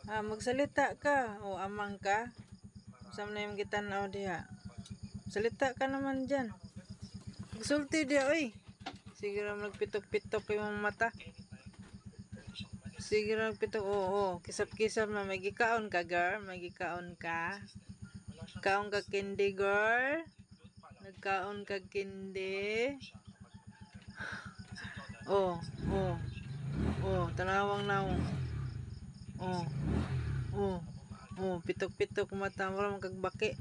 Ah, magsalita ka. O, amang ka. Unsa man na imong gitan-aw diha? Salita ka naman dyan. Magsulti diha, oy. Sige ra magpitok-pitok imong mata. Sige ra pitok. Oo, kisap-kisap na. May gikaon ka, girl. May gikaon ka. Kaon ka candy, girl. Nagkaon ka candy. Oh, tanawang naong. Oh, pitok-pitok mata mo man kag baki.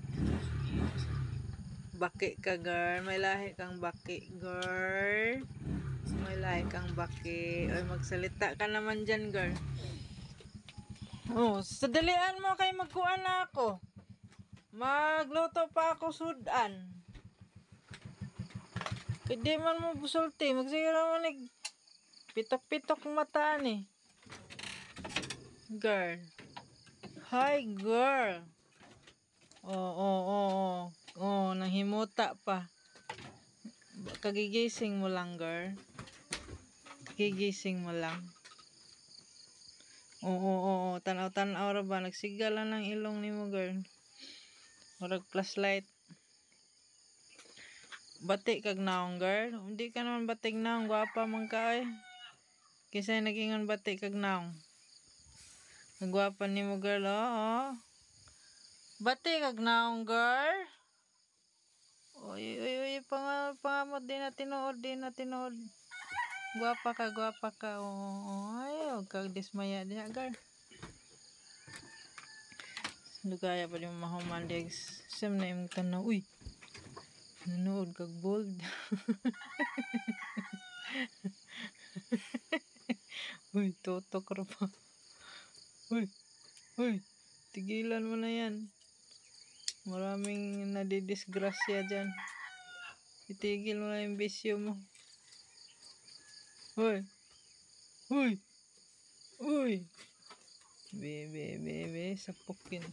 Baki ka, girl. May lahi kang baki, girl. May lahi kang baki. Oy, magsalita ka naman dyan, girl. Oh, sadalian mo kay magkuan na ako. Magluto pa ako sudan. Hindi man mo busulti. Magsiguro mo nag pitok-pitok mata ni. Girl. Hi, girl. Oh. Oh, nanghimuta pa. Kagigising mo lang, girl. Kagigising mo lang. Oo. Tanaw-tanaw ra ba? Nagsiga lang ng ilong nimo, girl. Murag flashlight. Bati kag naong, girl. Hindi ka naman batig naong. Gwapa man ka, eh. Kinsa nagingon bati kag naong? Nagwapa nimo, girl, oh. Bati kag naong, girl. Uy, uy, uy, pangamot, di na tinuod, di na tinuod. Gwapa ka, gwapa ka. Oo, ay, huwag kag dismaya diha, girl. Lugaya pa di mo mahuman, Degs. Siyam na imong tanaw. Uy, nanood kag bold. Uy, tutok ra pa. Uy, uy, tigilan mo na yan. Maraming nadidisgrasya dyan. Itigil mo na yung bisyo mo. Uy, uy, uy. Be, be, be, be, sapukin.